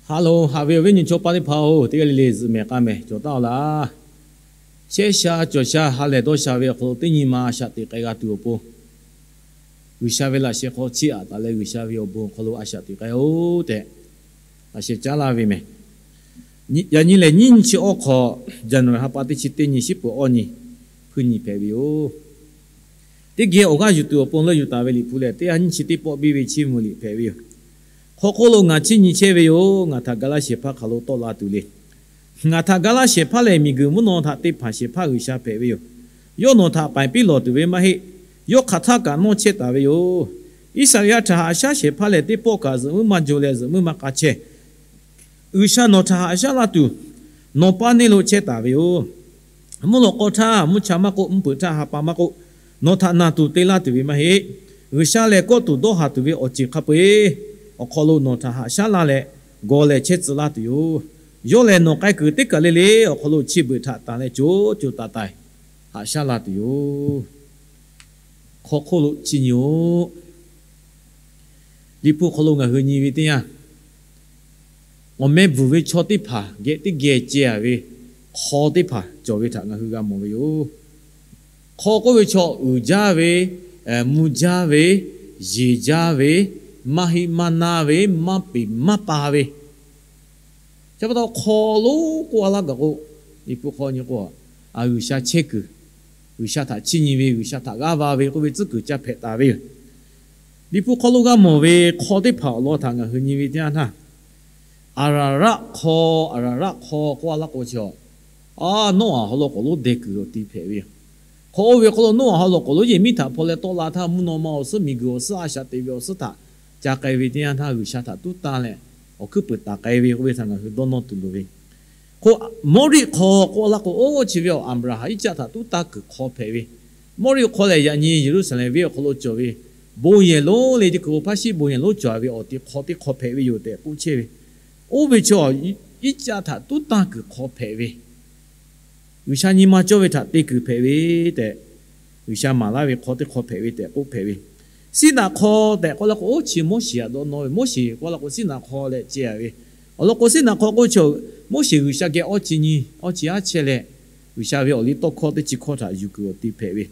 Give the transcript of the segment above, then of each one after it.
Haꞈ loˬ, haꞈ ve awˬ viˉ nyi chaw paˇ teˇ hpaˍ-oˬ, teˇ g'aˇ le le zuhꞈ mehˍ k'aˇ mehˍ cawˬ taˉ-aw laˇ. Shehˆ sha cawˬ sha ha lehˬ dawˇ sha ve awˬ hk'aw lo teˇ nyi ma a shaꞈ teꞈ k'ai g'a tuˬ awˬ pon, G'uiˬsha ve laꞈ sheh hk'aw chiˇ aꞈ taˍ leh, G'uiˬsha ve awˬ bon awˬ hk'aw lo a shaꞈ teꞈ k'ai-oˬ tehꞈ laꞈ sheh caˉ laˇ ve mehˍ. Yaꞈ nyi lehˬ, nyiˇ nyi chi awˇ hk'awꞈ, January ha pa teˇ chi teˇ nyi, shiˉ peuˬ awˇ nyi, hpuiˇ nyi hpehꞈ ve yoˬ. Teˇ geh awˬ g'aˇ yuˬ tuˬ awˬ pon leuˆ yuˬ taˍ ve Liꞈ hpu lehˬ, teˇ ha nyiˇ chi teˇ pawˆ biˇ ve Chiˇ mvuh liꞈ hpehꞈ ve yoˬ. Hk'aw hk'oˆ lo ngaˬ chiˇ nyi chehˇ ve yoˬ. Ngaˬ htaꞈ ga laˇ shehˍ hpaˇ hk'aˬ lo tawˆ la tuˬ le. Ngaˬ htaꞈ ga laˇ shehˍ hpaˇ lehˬ, miˬguiˬ mvuhˇ naw htaꞈ te hpanˍ shehˍ hpaˇ G'uiˬsha hpehꞈ ve yoˬ. Yawˇ nawˬ htaꞈ paiˍ piˇ lawˬ tuˬ ve maˇ heˆ. Yawˇ hk'aˬ htaˇ kaꞈ nawˇ chehˇ taˍ ve yoˬ. Iˉsaˍreˍlaˆ htaꞈ haꞈ shaˉ shehˍ hpaˇ lehˬ, teˇ pawˆ kaꞈ zuhꞈ muiˉ maˇ jaw leh zuhꞈ muiˉ maˇ k'a chehˇ. G'uiˬsha nawˬ htaꞈ haꞈ shaˉ laˇ tuˬ, nawˬ paˇ neˇ lo chehˇ taˍ ve yoˬ. Mvuhˇ lawꞈ k'aw htaˇ mvuhˇ cha maˇ k'oˆ, mvuhˇ hpeuꞈ htaˇ ha pa maˇ k'oˆ, nawˬ htaꞈ naˬ tuˬ te laˇ tuˬ ve maˇ heˆ. G'uiˬsha lehˬ, kawˆ tuˬ dawˇ haˍ tuˬ ve awˬ ceuˬ hk'a peu-eˬ awˬ hk'aw lo nawˬ htaꞈ haꞈ shaˉ laˇ leh, gawˬ lehˬ chehˇ tcuh laˇ tuˬ yoˬ. Yawˇ lehˬ, nawˬ k'ai kuiˬ teˇ kaˬ le le awˬ hk'aw lo chi beuꞈ htaꞈ tanˬ leh co co taiˍ taiˍ haꞈ shaˉ laˇ tuˬ yoˬ. Hk'aw hk'oˆ lo chiˇ nyi-oˬ. Liꞈ hpu hk'aw lo ngaˬ hui nyi ve teˇ yanˇ, awˬ meh bvuhˬ ve chaw teˇ hpaˍ geh teˇ geh ceh-a ve hk'aw teˇ hpaˍ cawˬ ve htaꞈ ngaˬ hui g'a mawˬ ve yoˬ. Hk'aw k'oˆ ve chaw uiˍ jaˇ ve, mvuh jaˇ ve, yeˬ jaˇ ve, maˇ heˆ maˇ naˇ ve, maˇ peˍ maˇ pa ve, chi pa taw hk'aw lo k'oˆ a laˇ gaˬ k'o, Liꞈ hpu hk'aw nyi k'o, G'uiˬsha chehˇ kuiˬ, G'uiˬsha htaꞈ chiˇ nyi ve, G'uiˬsha htaꞈ g'aˇ va ve k'oˆ ve tcuhˉ kuiˬ ca hpehꞈ taˍ ve yoˬ. Liꞈ hpu hk'aw lo g'a mawˬ ve hk'aw teˇ hpaˍ awˬ lawn htaꞈ ngaˬ hui nyi ve teˇ yanˇ htaˇ, Aˍraˍraˆ hk'aw, Aˍraˍraˆ hk'aw k'oˆ a laˇ k'o chi, a, Noˉaꞈ awˬ hk'aw lo k'awꞈ lonˉ deh kuiˬ awˬ ti hpehꞈ ve yoˬ. Hk'aw oˇ ve hk'aw lo Noˉaꞈ awˬ hk'aw lo k'awꞈ lonˉ yehˬ miˉ htaꞈ hpaw leh tawˆ la htaˇ, mvuhˇ naw ma awˬ suhˉ, miˬguiˬ awˬ suhˉ, a shaꞈ teꞈ ve awˬ suhˉ htaꞈ ca k'ai ve teˇ yanˇ htaˇ, G'uiˬsha htaꞈ tuˉ tanˇ leh awˬ hkuiˉ peuˬ taˍ k'ai ve k'oˆ ve htaꞈ ngaˬ hui dawˇ nawˇ tuˬ loˍ ve. Hk'o, Mawˇriˆ hk'aw k'oˆ laˇ k'o, oˇ chi ve awˬ Aˍbraˍhanˍ, Iˉcaˆ htaꞈ tuˉ tanˇ kuiˬ hk'aw hpehꞈ ve. Mawˇriˆ hk'aw lehˬ, yaꞈ nyi Yeˍruˆsaˍlehnˍ venˇ awˬ hk'aw lo cawˬ ve bon yehˬ lonˉ le, teˇ hkui hpaˇ shiˉ bon yehˬ lonˉ cawˬ ve awˬ ti hk'aw teˇ hk'aw hpehꞈ ve yoˬ tehꞈ k'oˆ chehˇ ve. Oˇ ve chaw Iˉcaˆ htaꞈ tuˉ tanˇ kuiˬ hk'aw hpehꞈ ve, G'uiˬsha nyi ma cawˇ ve htaꞈ te kuiˬ hpehꞈ ve tehꞈ, G'uiˬsha maˍ laˇ ve hk'aw teˇ hk'aw hpehꞈ ve tehꞈ k'oˆ hpehꞈ ve. Siˉnaꞈ hk'aw tehꞈ k'oˆ laˇ k'o, oˇ chi Moˉseˍ htaꞈ dawˇ nawˇ ve. Moˉseˍ k'oˆ laˇ k'o, Siˉnaꞈ hk'aw leh ceh-a ve. Awˬ lawn k'o, Siˉnaꞈ hk'aw k'oˆ chi, Moˉseˍ G'uiˬsha geh awˇ chi nyi, awˇ chi aˉ chehˇ leh, G'uiˬsha ve awˬliˇtawˇhkawˇ teˇ chi hkawˇ htaꞈ yuˬ kuiˬ awˬ ti hpehꞈ ve.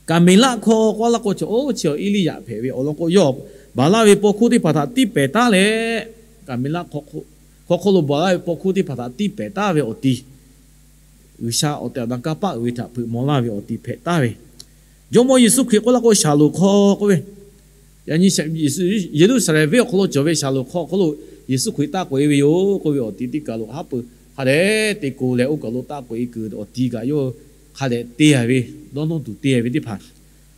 Kaˍmeˍlaˆ hk'aw k'oˆ laˇ k'o, oˇ chi Eˇliˇyaꞈ hpehꞈ ve. Awˬ lawn k'o, yawˇ baˬ laˇ ve paw hkuˇ teˇ hpaˍ htaꞈ tiˇ pehˍ taˉ leh, Kaˍmeˍlaˆ hk'aw hk'oˆ lo baˬ laˇ ve paw hkuˇ teˇ hpaˍ htaꞈ tiˇ pehˍ taˉ ve awˬ ti, G'uiˬsha awˬ tehˬ awˬ na kanˇ paˆ uiˍ ve htaꞈ hpeuꞈ maw laˇ ve awˬ ti hpehꞈ taˉ ve. Jawˇmawˇ Yeˍsuˆ Hkriꞈ k'oˆ laˇ k'o, Shaˍlonˍ hk'aw k'oˆ ve, yaꞈ nyi Yeˍruˆsaˍlehnˍ venˇ awˬ hk'aw lo cawˬ ve Shaˍlonˍ hk'aw hk'oˆ lo Yeˍsuˆ Hkriꞈ taˆ k'oꞈ-e ve yoˬ k'oˆ ve awˬ ti teˇ kaˬ lo haˉ pui hk'a dehꞈ te ko leh, oˇ kaˬ lo taˆ k'oꞈ-e kuiˬ awˬ ti kaꞈ yawˇ hk'a dehꞈ te-a ve, dawˇ nawˇ tuˬ te-a ve teˇ hpaˍ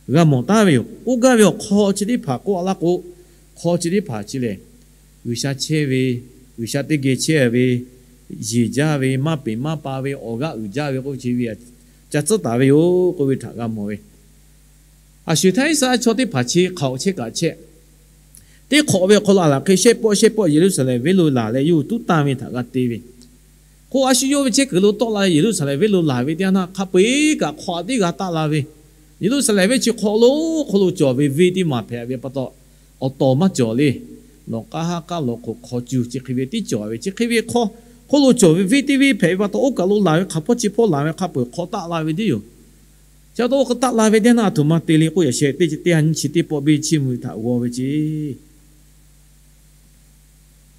g'a mawˬ taˉ ve yoˬ. Oˇ gaˇ ve awˬ hk'aw chi teˇ hpaˍ k'oˆ a laˇ k'o, hk'aw chi teˇ hpaˍ chi lehˬ, G'uiˬsha chehˇ ve, G'uiˬsha teˇ geh chehˇ ve, yeˬ jaˇ ve, maˇ peˍ maˇ pa ve, awˬ g'aˇ uiˍ jaˇ ve k'oˆ ve chi ve ca tcuhˉ taˍ ve yoˬ k'oˆ ve htaꞈ g'a mawˬ ve. A shuˍ htaˇ, Iˉsaˍreˍlaˆ chaw teˇ hpaˍ chi hk'aoˍ chehˇ kaꞈ chehˇ, teˇ hk'awꞈ ve awˬ hk'aw lo a laˬ hk'e shehˆ pawˆ shehˆ pawˆ Yeˍruˆsaˍlehnˍ venˇ lo laˬ leh yawˇ hui tuˉ tanˇ ve htaꞈ g'a te ve. K'o, a shu yawˇ ve chehˇ kuiˬ lo tawˆ la leh Yeˍruˆsaˍlehnˍ venˇ lo laˬ ve teˇ yanˇ htaˇ, hk'a peu-eˬ kaꞈ hk'aw a tiˉ g'a taˆ la ve. Yeˍruˆsaˍlehnˍ venˇ chi hk'aw lo hk'aw lo cawˬ ve venˇ teˇ maˬ hpehꞈ ve pa taw, awˬ tawˍ maˇ cawˬ le. Nawˬ k'aˉ haˉ k'aˉ lawˬ hk'oꞈ hk'aw cuˬ chi hk'e ve tiˉ cawˬ ve, chi hk'e ve hk'aw hk'aw lo cawˬ ve venˇ teˇ venˇ hpehꞈ ve pa taw, oˇ kaˬ lo laˬ ve hk'aˬ hpawˇ chi hpawˇ laˬ ve hk'a peu-eˬ hk'aw taˆ la ve tiˉ yoˬ. Chi pa taw, oˇ hk'aw taˆ la ve teˇ yanˇ htaˇ, a htoꞈ ma te le k'oˆ, yaꞈ sheh teˇ chi teˇ ha nyiˇ chi teˇ pawˆ biˇ Chiˇ mvuh htaꞈ g'aw ve ceˇ.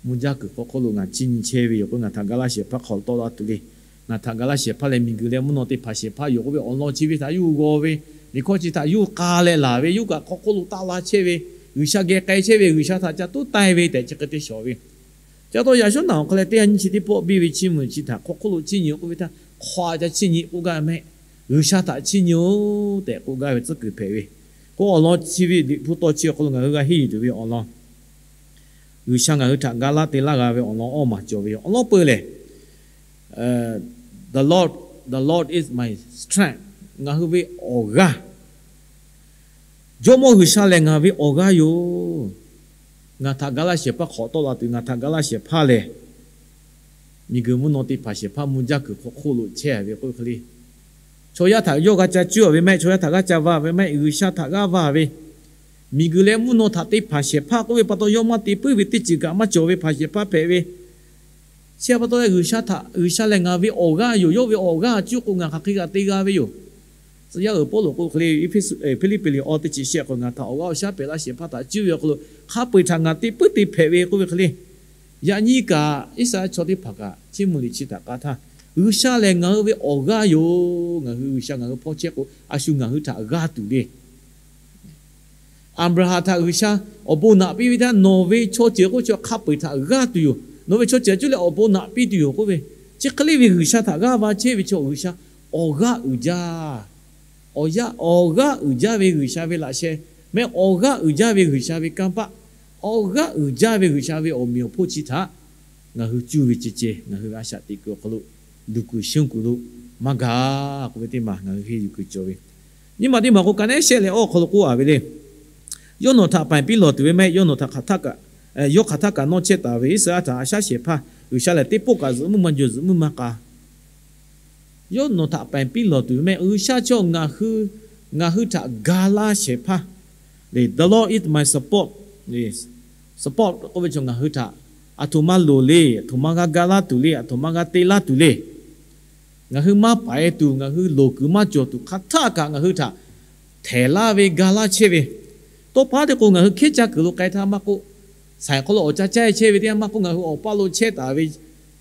Mvuh jaˇ kuiˬ hk'aw hk'oˆ lo ngaˬ chiˇ nyi chehˇ ve yoˬ k'o, ngaˬ htaꞈ ga laˇ shehˍ hpaˇ hk'aw tawˆ la tuˬ le. Ngaˬ htaꞈ ga laˇ shehˍ hpaˇ leh miˬguiˬ leh mvuhˇ naw teˇ hpaˍ shehˍ hpaˇ yoˬ k'oˆ ve awˬ lawn chi ve htaꞈ yawˇ hui g'aw ve, liꞈ hkawˇ chi htaꞈ yawˇ hui k'a leh laˬ ve, yawˇ hui kaꞈ hk'aw hk'oˆ lo taˆ la chehˇ ve, G'uiˬsha geh k'ai chehˇ ve, G'uiˬsha htaꞈ ca tuˉ tanˇ ve tehꞈ chi hk'e te shawˍ ve. Chi pa taw, yaꞈ shawˉ naꞈ awˬ hk'aw leh teˇ ha nyiˇ chi teˇ pawˆ biˇ ve Chiˇ mvuh chi htaꞈ hk'aw hk'oˆ lo chiˇ nyi k'oˆ ve htaˇ, hk'aw a ca chiˇ nyi k'oˆ gaˇ ve mehˆ, G'uiˬsha htaꞈ chiˇ nyi-oˬ tehꞈ k'oˆ gaˇ ve tcuhˉ kuiˬ hpehꞈ ve. K'o, awˬ lawn chi ve Liꞈ hpu taw chi awˬ hk'aw lo ngaˬ hui g'a henˇ yuˬ tuˬ ve awˬ lawn, G'uiˬsha ngaˬ hui htaꞈ ga laˇ te laˇ g'a ve awˬ lawn awˇ maˬ cawˬ ve yoˬ. Awˬ lawn peuˬ lehˬ, the Lord, the Lord is my strength, ngaˬ hui ve awˬ g'aˇ, Jawˇmawˇ G'uiˬsha lehˬ ngaˬ ve awˬ g'aˇ yoˬ. Ngaˬ htaꞈ ga laˇ shehˍ hpaˇ hk'aw tawˆ la tuˬ, ngaˬ htaꞈ ga laˇ shehˍ hpaˇ lehˬ, miˬguiˬ mvuhˇ naw teˇ hpaˍ shehˍ hpaˇ mvuh jaˇ kuiˬ hk'aw hk'oˆ lo chehˇ ve k'oˆ ve hk'e le. Chaw yaˇ htaꞈ yawˇ g'a ca cuˇ-a ve mehˆ, chaw yaˇ htaꞈ g'a ca va ve mehˆ, G'uiˬsha htaꞈ g'aˇ va ve. Miˬguiˬ leh mvuhˇ naw htaꞈ te hpanˍ shehˍ hpaˇ k'oˆ ve pa taw, yawˇ maˇ te puiˉ ve teˇ ceuˬ kaꞈ maˇ cawˬ ve hpanˍ shehˍ hpaˇ hpehꞈ ve. Chi pa taw leh G'uiˬsha htaꞈ, G'uiˬsha lehˬ ngaˬ ve awˬ g'aˇ yoˬ. Yawˇ ve awˬ g'aˇ cuˇ k'o ngaˬ hk'aˬ hk'e g'a te g'a ve yoˬ. Tcuh yaˇ uiˍ Pawˇluꞈ k'oˆ hk'e le, Eˇfeˇsuꞈ, Hpiˇliˇpiˆ liꞈ awˇ teˇ chi shehˆ k'o, ngaˬ htaꞈ awˬ g'aˇ awˬ shaˉ pehꞈ laˇ shehˍ hpaˇ htaꞈ cuˇ ve awˬ hk'aw lo hk'a peu-eˬ htaꞈ ngaˬ te puiˉ te hpehꞈ ve k'oˆ ve hk'e le. Yaꞈ nyi kaꞈ Iˉsaˍreˍlaˆ chaw teˇ hpaˍ kaꞈ chiˇ mvuh liꞈ chi htaꞈ k'a htaˇ, G'uiˬsha lehˬ ngaˬ hui ve awˬ g'aˇ yoˬ. Ngaˬ hui G'uiˬsha ngaˬ hui hpawˇ chehˇ k'o, a shu ngaˬ hui htaꞈ g'aˇ tuˬ le. Aˍbraˍhanˍ htaꞈ G'uiˬsha awˬ bon naꞈ piˇ ve htaˇ, nawˬ ve chaw ceuˬ k'oˆ ve chaw hk'a peu-eˬ htaꞈ g'aˇ tuˬ yoˬ. Nawˬ ve chaw ceuˬ cuˇ leh awˬ bon naꞈ piˇ tuˬ yoˬ k'oˆ ve, chi hk'e le ve G'uiˬsha htaꞈ g'aˇ va chehˇ ve chaw G'uiˬsha awˬ g'aˇ uiˍ jaˇ. Awˬ yanˇ awˬ g'aˇ uiˍ jaˇ ve G'uiˬsha ve laꞈ sheh meh, awˬ g'aˇ uiˍ jaˇ ve G'uiˬsha ve kanˇ paˆ, awˬ g'aˇ uiˍ jaˇ ve G'uiˬsha ve awˬ meꞈ awˬ hponˇ chi htaꞈ ngaˬ hui cuˇ ve ceh ceh, ngaˬ hui ve a shaꞈ teꞈ kuiˬ awˬ hk'aw lo, luˬ kuiˬ shonˇ kuiˬ lo maˇ gaˬ k'oˆ ve teˇ maˬ ngaˬ hui henˇ yuˬ kuiˬ cawˬ ve. Nyiˇ maˬ teˇ maˬ k'o, ka neˉ shehˆ leh awˬ hk'aw lo k'oˆ a ve le. Yawˇ nawˬ htaꞈ paiˍ piˇ lawˬ tuˬ ve maˇ heˆ. Yawˇ nawˬ htaꞈ hk'aˬ htaˆ kaꞈ, yawˇ hk'aˬ htaˆ kaꞈ nawˇ chehˇ taˍ ve Iˉsaˍreˍlaˆ htaꞈ haꞈ shaˉ shehˍ hpaˇ G'uiˬsha lehˬ, teˇ pawˆ kaꞈ zuhꞈ muˇ maˇ jaw, zuhꞈ muˇ maˇ k'a. Yawˇ nawˬ htaꞈ paiˍ piˇ lawˬ tuˬ ve maˇ heˆ. G'uiˬsha chaw ngaˬ hui, ngaˬ hui htaꞈ ga laˇ shehˍ hpaˇ le. The Lord is my support. Support k'oˆ ve chaw ngaˬ hui htaꞈ aˬ htoꞈ ma loˍ le, aˬ htoꞈ ma g'a ga laˇ tuˬ le, aˬ htoꞈ ma g'a te laˇ tuˬ le. Ngaˬ hui maˇ paiˍ tuˬ, ngaˬ hui loˍ kuiˬ maˇ cawˬ tuˬ, hk'aˬ htaˆ kaꞈ ngaˬ hui htaꞈ htehˍ laˇ ve ga laˇ chehˇ ve. Tawˇ pa teˇ k'o ngaˬ hui hkehˉ caˇ kuiˬ lo k'ai htaˇ maˇ k'oˆ, saiˍ hk'aw lo awˬ ca caˇ chehˇ ve teˇ yanˇ maˇ k'oˆ, ngaˬ hui awˬ paˇ lo chehˇ taˍ ve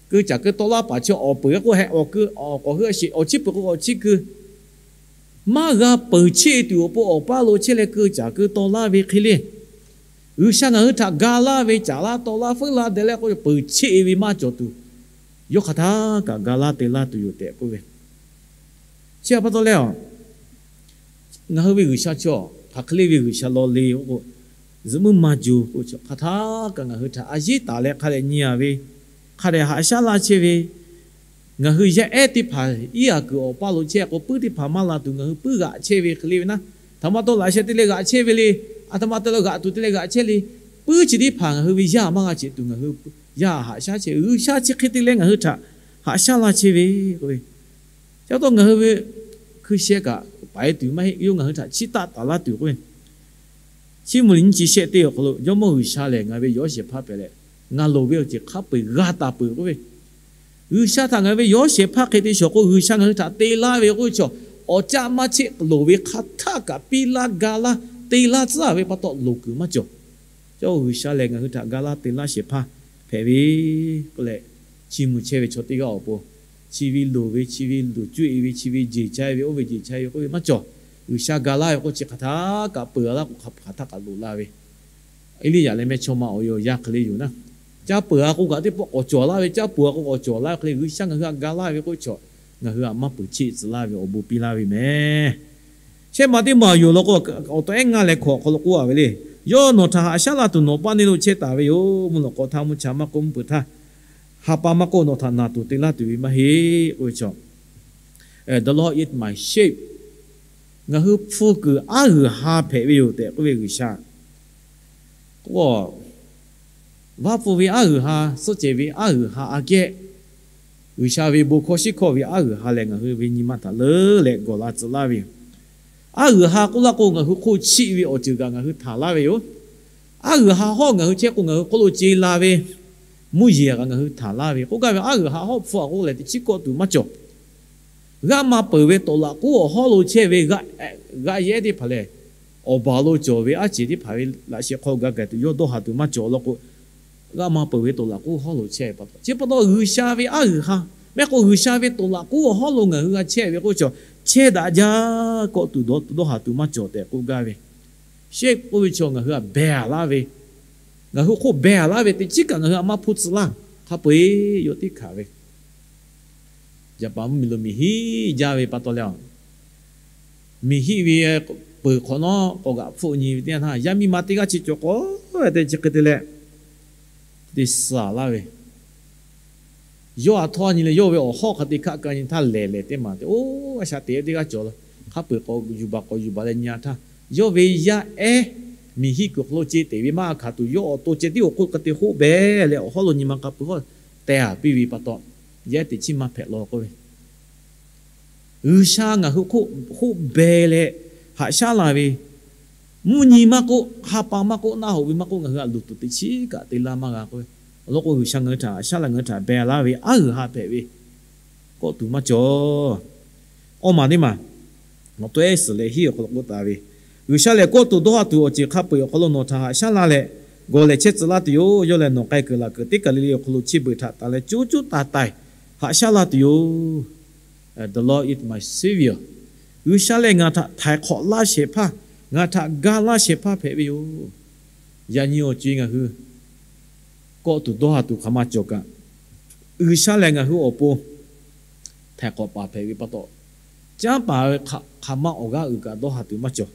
keu caˬ keu tawˇ laˇ paˍ chi awˬ peuˬ k'oˆ heh, awˬ keu awˬ k'awꞈ hui a sheˍ, awˬ chiˉ peuˬ k'o awˬ chiˉ keu maˇ g'a peuˬ cheˆ tuˬ awˬ pon awˬ paˇ lo chehˇ leh keu caˬ keu tawˇ laˇ ve hk'e le. G'uiˬsha ngaˬ hui htaꞈ ga laˇ ve caˬ laˇ tawˇ laˇ feuˉ laˇ deh leh k'oˆ peuˬ cheˆ ve maˇ cawˬ tuˬ, yawˇ hk'aˬ htaˆ kaꞈ ga laˇ te laˇ tuˬ yoˬ tehꞈ k'oˆ ve. Chi pa taw leh, ngaˬ hui ve G'uiˬsha chaw hk'aˬ hk'e le ve G'uiˬsha law le k'o, zuhꞈ muˇ maˇ jaw k'o, hk'aˬ htaˆ kaꞈ ngaˬ hui htaꞈ a yeˉ taˍ leh hk'a dehꞈ nyi a ve, hk'a dehꞈ haꞈ shaˉ laˇ chehˇ ve, ngaˬ hui yaˇ ehˉ teˇ hpaˍ iˉ aꞈ kuiˬ awˬ paˇ lo chehˇ k'o, puiˉ teˇ hpaˍ maˇ la tuˬ ngaˬ hui puiˉ g'aꞈ chehˇ ve hk'e le ve naˉ, htaꞈ ma taw laꞈ sheh te leh g'aꞈ chehˇ ve le. A htoꞈ ma te leh g'aꞈ tuˬ te leh g'aꞈ chehˇ le. Puiˉ chi teˇ hpaˍ ngaˬ hui ve yaˇ maˇ g'a ceꞈ tuˬ ngaˬ hui yaˇ haꞈ shaˉ chehˇ ve, G'uiˬsha chi hk'e te leh ngaˬ hui htaꞈ haꞈ shaˉ laˇ chehˇ ve k'oˆ ve. Chi pa taw ngaˬ hui ve hkui sheh kaꞈ paiˍ tuˬ maˇ heˆ. Yawˇ ngaˬ hui htaꞈ chiˇ taˆ taˍ laˇ tuˬ k'oˆ ve, Chiˇ mvuh liꞈ nyiˇ chi shehˆ teˇ awˬ hk'aw lo, Jawˇmawˇ G'uiˬsha lehˬ ngaˬ ve yawˬ shehˍ hpaˇ hpehꞈ leh, ngaˬ loˍ ve awˬ ceuˬ hk'a peu-eˬ g'a taˍ peuˬ k'oˆ ve. G'uiˬsha htaꞈ ngaˬ ve yawˬ shehˍ hpaˇ hk'e te shawˍ k'o, G'uiˬsha ngaˬ hui htaꞈ te laˇ ve k'oˆ ve chaw, awˬ caˆ maˇ cheˆ loˍ ve hk'aˬ htaˆ kaꞈ piˇ laˇ ga laˇ te laˇ tcuhˉ ve pa taw loˍ kuiˬ maˇ cawˬ. Cawˇ G'uiˬsha lehˬ ngaˬ hui htaꞈ ga laˇ te laˇ shehˍ hpaˇ hpehꞈ ve k'oˆ leh, chiˇ mvuh chehˇ ve chaw teˇ g'aˇ awˬ pon, chi ve loˍ ve, chi ve loˍ cuˇ e ve, chi ve jeˬ chaiˇ ve, oˇ ve jeˬ chaiˇ ve k'oˆ ve maˇ cawˬ. G'uiˬsha ga laˇ ve k'o chi hk'aˬ htaˆ kaꞈ peuˬ a laˇ k'o, hk'aˬ htaˆ kaꞈ loꞈ laˇ ve. Eˇliˇyaꞈ leh mehˇchawˇma awˬ yaˇ hk'e le yoˬ naˉ, caˇ peuˬ a k'o kaꞈ teˇ pawˆ k'awꞈ cawˬ laˇ ve, caˇ peuˬ a k'o k'awꞈ cawˬ laˇ ve hk'e le, G'uiˬsha ngaˬ hui htaꞈ ga laˇ ve k'oˆ ve chaw, ngaˬ hui htaꞈ maˇ peuˬ cheˆ tcuh laˇ ve awˬ bon piˇ laˇ ve meh. Shehˆ ma teˇ ma yoˬ law k'o, awˬ tawꞈ ehˉ ngaˇ leh hkawꞈ awˬ hk'aw lo k'oˆ a ve le. Yawˇ nawˬ htaꞈ haꞈ shaˉ laˇ tuˬ nawˬ paˇ neˇ lo chehˇ taˍ ve yoˬ. Mvuhˇ lawꞈ k'aw htaˇ mvuhˇ cha maˇ k'oˆ mvuhˇ peuˬ htaˇ, ha pa maˇ k'oˆ nawˬ htaꞈ naˬ tuˬ te laˇ tuˬ ve maˇ heˆ k'oˆ ve chaw, The Lord is my shepherd. Ngaˬ hui hpu kuiˬ aˉ g'uiˬ ha hpehꞈ ve yoˬ tehꞈ k'oˆ ve G'uiˬsha k'o, Vaˇ pfuh ve aˉ g'uiˬ ha, suhˆ cehˬ ve aˉ g'uiˬ ha aꞈ kehˉ, G'uiˬsha ve bon hkawˇ shiˉ hkawˇ ve aˉ g'uiˬ ha lehˬ ngaˬ hui ve nyi ma htaꞈ leuˉ leh gawˬ la tcuh laˇ ve yoˬ. Aˉ g'uiˬ ha k'oˆ laˇ k'o, ngaˬ hui hk'oˆ chiˆ ve awˬ ceuˬ kaꞈ ngaˬ hui htanˍ laˇ ve yoˬ. Aˉ g'uiˬ ha hawˉ ngaˬ hui chehˇ k'o, ngaˬ hui hk'oˆ lo ce la ve mvuhˇ yeˬ kaꞈ ngaˬ hui htanˍ laˇ ve k'oˆ gaˇ ve, aˉ g'uiˬ ha hawˉ hpfuh a k'oˆ lehˬ teˇ chiˉ kawˆ tuˬ maˇ cawˬ. G'aˇ ma peuˬ ve tawˍ laꞈ k'oˉ awˬ hawˉ lo chehˇ ve g'aˇ yaˇ ehˉ teˇ hpaˍ lehˬ, awˬ baˬ lo cawˬ ve aˉ ceˬ teˇ hpaˍ ve laꞈ sheh hk'aw g'a gaˬ tuˬ yawˇ dawˇ haˍ tuˬ maˇ cawˬ law k'o, g'aˇ ma peuˬ ve tawˍ laꞈ k'oˉ hawˉ lo chehˇ ve pa taw, chi pa taw G'uiˬsha ve aˉ g'uiˬ ha, mehˆ k'o G'uiˬsha ve tawˍ laꞈ k'oˉ awˬ hawˉ lo ngaˬ hui g'a chehˇ ve k'oˆ ve chaw, chehˇ daꞈ jaˇ kawˆ tuˬ dawˇ haˍ tuˬ maˇ cawˬ tehꞈ k'oˆ gaˇ ve. Shehˆ k'oˆ ve chaw ngaˬ hui htaꞈ behˬ laˇ ve, ngaˬ hui hk'oˆ behˬ laˇ ve teˇ chiˉ kaꞈ ngaˬ hui htaꞈ maˇ hpuˇ tcuh laˇ hk'a peu-eˬ yawˇ teˇ hkanˍ ve. Jaˍpaˍ mvuhˇmiˬ lo miˬ hiˆ jaˇ ve pa taw leh, miˬ hiˆ ve peuˬ hk'awꞈ nawˉ k'awꞈ g'aꞈ hpfuhˆ nyi ve teˇ yanˇ htaˇ, yaˇ miˇ ma teˇ g'aˇ chi cawˬ k'awꞈ te chi hk'e te leh, te suhˍ laˇ ve, yawˇ a htawˇ nyi leh yawˇ ve awˬ hawˉ hk'a te hkaˆ ka nyi htaˇ lehˬ lehˬ teˇ maˬ te, oˇ, a shaꞈ teꞈ ve teˇ g'aˇ cawˬ la. Hk'a peu-eˬ k'awꞈ yuˬ baˬ k'awꞈ yuˬ baˬ leh nyi a htaˇ, yawˇ ve yaˇ ehˉ miˬ hiˆ kuiˬ hk'aw lo ce teꞈ ve maˇ a hkanˍ tuˬ yawˇ awˬ to ceh tiˉ awˬ hk'oˆ hk'a te hoˆ behˬ leh awˬ hawˉ lo nyi ma hk'a peu-eˬ hawˉ teh a piˇ ve pa taw, yaˇ ehˉ teꞈ chiˉ maˇ hpehꞈ law k'oˆ ve. G'uiˬsha ngaˬ hui hk'oˆ hoˆ behˬ leh haꞈ shaˉ la ve, Mvuhˇ nyi maˇ k'oˆ, ha pa maˇ k'oˆ, naˆ hoꞈ ve maˇ k'oˆ, ngaˬ hui a luˬ tuˬ teˇ chiˉ kaꞈ te laˇ maˇ g'a k'oˆ ve. Awˬ lawn k'o, G'uiˬsha ngaˬ hui htaꞈ haꞈ shaˉ la, ngaˬ hui htaꞈ beh laˇ ve aˉ g'uiˬ ha hpehꞈ ve kawˆ tuˬ maˇ cawˬ. Awˇ maˬ teˇ maˬ, nawˬ tawˇ ehˉ suhˍ leh hiˉ awˬ hk'aw lo k'oˆ taˍ ve, G'uiˬsha lehˬ kawˆ tuˬ dawˇ ha tuˬ awˬ ceuˬ hk'a peu-eˬ awˬ hk'aw lo nawˬ htaꞈ haꞈ shaˉ laˇ leh, gawˬ lehˬ chehˇ tcuh laˇ tuˬ yoˬ. Yawˇ lehˬ nawˬ k'ai kuiˬ laˬ kuiˬ teˇ kaˬ le le awˬ hk'aw lo chi beuꞈ htaꞈ tanˬ leh, coˇ coˇ taiˍ taiˍ haꞈ shaˉ laˇ tuˬ yoˬ. The Lord is my Savior. G'uiˬsha lehˬ ngaˬ htaꞈ htaiˍ hk'awꞈ laˇ shehˍ hpaˇ, ngaˬ htaꞈ ga laˇ shehˍ hpaˇ hpehꞈ ve yoˬ. Yaꞈ nyi awˬ co-e ngaˬ hui kawˆ tuˬ dawˇ ha tuˬ hk'aˬ ma cawˬ kaꞈ, G'uiˬsha lehˬ ngaˬ hui awˬ pon htaiˍ hk'awꞈ paˍ hpehꞈ ve pa taw, canˉ paˍ ve hk'aˬ ma awˬ g'aˇ uiˍ kaꞈ dawˇ ha tuˬ maˇ cawˬ.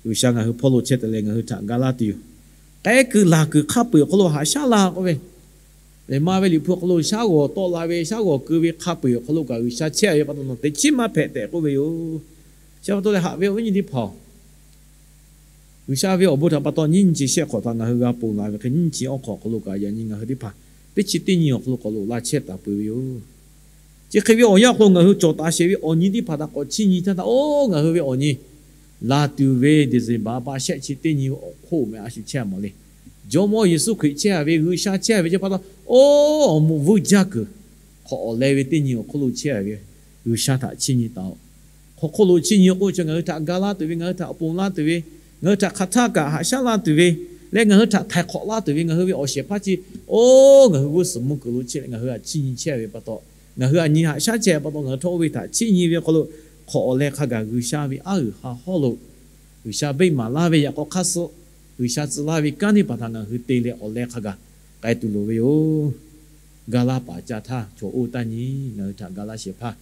G'uiˬsha ngaˬ hui hpawˇ lo chehˇ taˍ leh ngaˬ hui htaꞈ ga laˇ tuˬ yoˬ. K'ai kuiˬ laˬ kuiˬ hk'a peu-eˬ awˬ hk'aw lo haꞈ shaˉ la k'oˆ ve, lehˬ ma ve Liꞈ hpu awˬ hk'aw lo shaˉ g'awˬ tawˆ la ve, shaˉ g'awˬ keu ve hk'a peu-eˬ awˬ hk'aw lo kaꞈ G'uiˬsha chehˇ ve pa taw nawˬ teˇ chiˉ maˇ hpehꞈ tehꞈ k'oˆ ve yoˬ. Chi pa taw leh haꞈ ve awˬ viˉ nyi teˇ hpaˍ-oˬ, G'uiˬsha ve awˬ bon htaꞈ pa taw nyiˇ nyi chi shehˆ hk'awꞈ htaꞈ ngaˬ hui g'a ponˬ la ve hk'e, nyiˇ nyi chi awˬ hk'awꞈ awˬ hk'aw lo kaꞈ yaꞈ nyi ngaˬ hui teˇ hpaˍ teˇ chi teˇ nyi awˬ hk'aw lo k'awꞈ loꞈ la chehˇ taˍ peuˬ ve yoˬ. Chi hk'e ve awˬ yanˇ awˬ hk'aw lo ngaˬ hui cawˬ taˍ sheˍ ve awˬ nyi teˇ hpaˍ htaꞈ k'awꞈ chiˇ nyi htaˇ htaˇ, oˇ ngaˬ hui ve awˬ nyi laˬ tuˬ ve December pa shehˆ chi teˇ nyi awˬ hk'oˆ meh a shu chehˇ a mawˬ le. Jawˇmawˇ Yeˍsuˆ Hkriꞈ chehˇ ve, G'uiˬsha chehˇ ve chi pa taw, oˇ awˬ moˍ vuiˇ jaˇ kuiˬ hk'awꞈ awˬ leh ve teˇ nyi awˬ hk'oˆ lo chehˇ ve G'uiˬsha htaꞈ chiˇ nyi taˍ-oꞈ. Hk'aw hk'oˆ lo chiˇ nyi k'o, ngaˬ hui htaꞈ ga laˇ tuˬ ve, ngaˬ hui htaꞈ ponˬ laˇ tuˬ ve, ngaˬ hui htaꞈ hk'aˬ htaˇ kaꞈ haꞈ shaˉ laˇ tuˬ ve leh ngaˬ hui htaꞈ htaiˍ hk'awꞈ laˇ tuˬ ve ngaˬ hui ve awˬ shehˍ hpaˇ chi, oˇ ngaˬ hui g'uˇ suhˍ mvuhˇ kuiˬ lo chehˇ leh ngaˬ hui htaꞈ chiˇ nyi chehˇ ve pa taw, ngaˬ hui htaꞈ nyi haꞈ shaˉ chehˇ ve pa taw, ngaˬ hui htawˇ oˇ ve htaꞈ chiˇ nyi ve awˬ hk'aw lo hk'awꞈ awˬ leh hk'a gaˬ G'uiˬsha ve aˉ g'uiˬ ha hawˉ lo G'uiˬsha beˆ maˍ laˇ ve yaꞈ k'aw hk'aˇ suh, G'uiˬsha tcuh laˇ ve kanˉ teˇ hpaˍ htaꞈ ngaˬ hui te leh awˬ leh hk'a gaˬ k'ai tuˬ loˍ ve yoˬ. Ga laˇ paˍ ca htaˇ chaw oˇ taˇ nyi. Ngaˬ hui htaꞈ ga laˇ shehˍ hpaˇ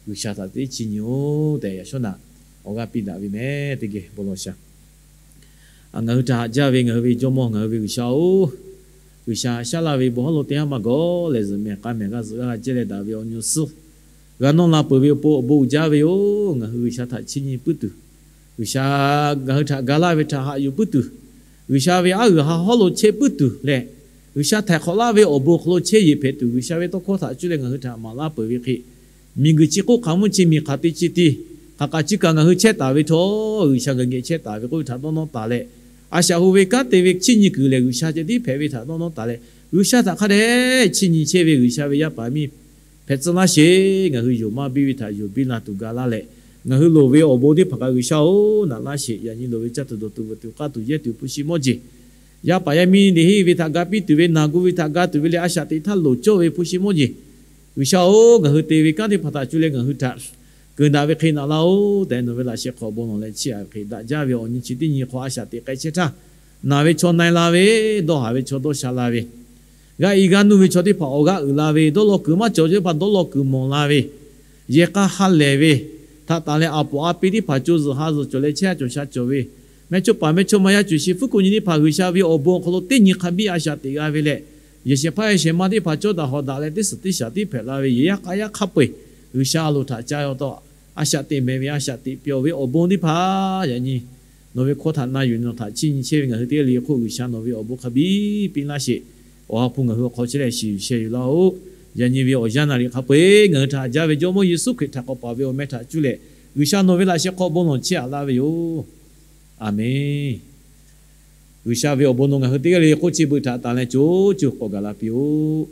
G'uiˬsha htaꞈ teˇ chiˇ nyi-oˬ tehꞈ yaꞈ shawˉ naꞈ awˬ g'aˇ piˇ daꞈ ve meh teˇ geh bon lawˬ shaˍ. Ngaˬ hui htaꞈ haꞈ jaˇ ve ngaˬ hui ve Jawˇmawˇ ngaˬ hui ve G'uiˬsha-oˬ, G'uiˬsha haꞈ shaˉ laˇ ve bon hawˉ lo teˇ haˉ maˇ gawˬ lehˬ, zuhꞈ mehˬ k'a mehˬ g'a zuhꞈ g'a laˇ cehˇ leh daꞈ ve awˬ nyi awˬ suhˉ g'a nawˇ la peuˬ ve awˬ pon awˬ bon uiˍ jaˇ ve yoˬ. Ngaˬ hui G'uiˬsha htaꞈ chiˇ nyi puiˉ tuˬ, G'uiˬsha ngaˬ hui htaꞈ ga laˇ ve htaꞈ haꞈ yuˬ puiˉ tuˬ, G'uiˬsha ve aˉ g'uiˬ ha hawˉ lo chehˇ puiˉ tuˬ leh, G'uiˬsha htaiˍ hk'awꞈ laˇ ve awˬ bon awˬ hk'aw lo chehˇ yeˬ hpehꞈ tuˬ, G'uiˬsha ve tawˇ hkawˇ htaꞈ cuˇ leh ngaˬ hui htaꞈ maˍ laˇ peuˬ ve hk'e, miˬguiˬ chi hk'oˆ hk'aˬ mvuhˇ chi miˬ hk'aˬ te chi te, hk'aˬ kaꞈ chi kaꞈ ngaˬ hui chehˇ taˍ ve htawˇ, G'uiˬsha ngaˬ geh chehˇ taˍ ve k'oˆ ve htaꞈ dawˇ nawˇ taˍ leh, a shaꞈ hu ve kanˉ te ve chiˇ nyi kuiˬ lehˬ, G'uiˬsha ceh tiˉ hpehꞈ ve htaꞈ dawˇ nawˇ taˍ leh, G'uiˬsha htaꞈ hk'a dehꞈ chiˇ nyi chehˇ ve G'uiˬsha ve yaˇ paˍ miˇ hpehꞈ tcuh laˇ sheˍ. Ngaˬ hui yonˍ maˇ biˇ ve htaꞈ yonˍ biˇ la tuˬ ga laˇ leh, ngaˬ hui loˍ ve awˬ bon teˇ hpaˍ kaꞈ G'uiˬsha-oˬ, naꞈ laˇ sheˍ. Yaꞈ nyi loˍ ve caˇ tuˬ dawˬ tuˬ veuꞈ tuˬ k'aˇ tuˬ yehˇ tuˬ hpu shi mawˇ jeˬ, yaˇ paˍ yaˇ miˇ liꞈ henˇ ve htaꞈ ga piˇ tuˬ ve, naˬ gu ve htaꞈ ga tuˬ ve leh, a shaꞈ teꞈ htaˇ loˍ cawˇ ve hpu shi mawˇ jeˬ, G'uiˬsha-oˬ, ngaˬ hui te ve kanˉ teˇ hpaˍ htaꞈ cuˇ leh ngaˬ hui htaꞈ keunˍ daꞈ ve hk'e naꞈ laˇ-oˬ tehꞈ, nawˬ ve laꞈ sheh hk'aw bon lawˬ leh chiˇ aꞈ ve hk'e, daꞈ jaˇ ve awˬ nyi chi teˇ nyi hk'aw a shaꞈ teꞈ k'ai chehˇ htaˇ, naˬ ve chaw na-e la ve, dawˇ haˍ ve chaw dawˇ sha la ve, g'a i g'a nuˇ ve chaw teˇ hpaˍ awˬ g'aˇ uiˍ la ve, dawˇ law kuiˬ maˇ cawˬ ve teˇ hpaˍ dawˇ law kuiˬ mawˬ la ve, yehˬ k'a ha lehˬ ve, htaꞈ tanˬ leh aˬ poˍ a pi teˇ hpaˍ co zuhˬ ha zuhˬ cawˬ leh chehˇ a cawˬ sha cawˬ ve, mehˇchawˇ paˍ mehˇchawˇma yaˇ cawˬ sheˍ fuˉ ko nyi teˇ hpaˍ G'uiˬsha ve awˬ bon awˬ hk'aw lo teˇ nyi hk'a biˇ a shaꞈ teꞈ g'a ve leh, yehˬ shehˍ hpaˇ yehˬ shehˍ ma teˇ hpaˍ cawˇ daꞈ hawˍ daꞈ leh teˇ suhˍ teˇ shaˍ tiˉ hpehꞈ la ve, yehˬ yaˇ k'a yaˇ hk'a peu-eˬ G'uiˬsha a loˍ htaꞈ ca ve awˬ taw, a shaꞈ teꞈ mehˍ ve a shaꞈ teꞈ pyawˬ ve awˬ bon teˇ hpaˍ yaꞈ nyi nawˬ ve hkawˇ htaꞈ na yuˬ nawˬ htaꞈ chiˇ nyi chehˇ ve ngaˬ hui teˇ g'aˇ le hk'oˆ G'uiˬsha nawˬ ve awˬ bon hk'a biˇ piˇ laˇ sheˍ. Awˬ ha hpu ngaˬ hui awˬ hk'aw chehˇ leh shiˍ yuˬ sheh yuˬ laˇ-oˬ. Yaꞈ nyi ve awˬ yanˇ naˍ riˍ hk'a peu-eˬ ngaˬ hui htaꞈ haꞈ jaˇ ve Jawˇmawˇ Yeˍsuˆ Hkriꞈ htaꞈ k'awꞈ paˍ ve awˬ meh htaꞈ cuˇ leh, G'uiˬsha nawˬ ve laꞈ sheh hk'aw bon lawˬ chiˇ aꞈ laˇ ve yoˬ. Aˬmenˍ. G'uiˬsha ve awˬ bon nawˬ ngaˬ hui teˇ g'aˇ le le hk'oˆ chi beuꞈ htaꞈ tanˬ leh co co k'awꞈ gaˬ la piˇ-oˆ.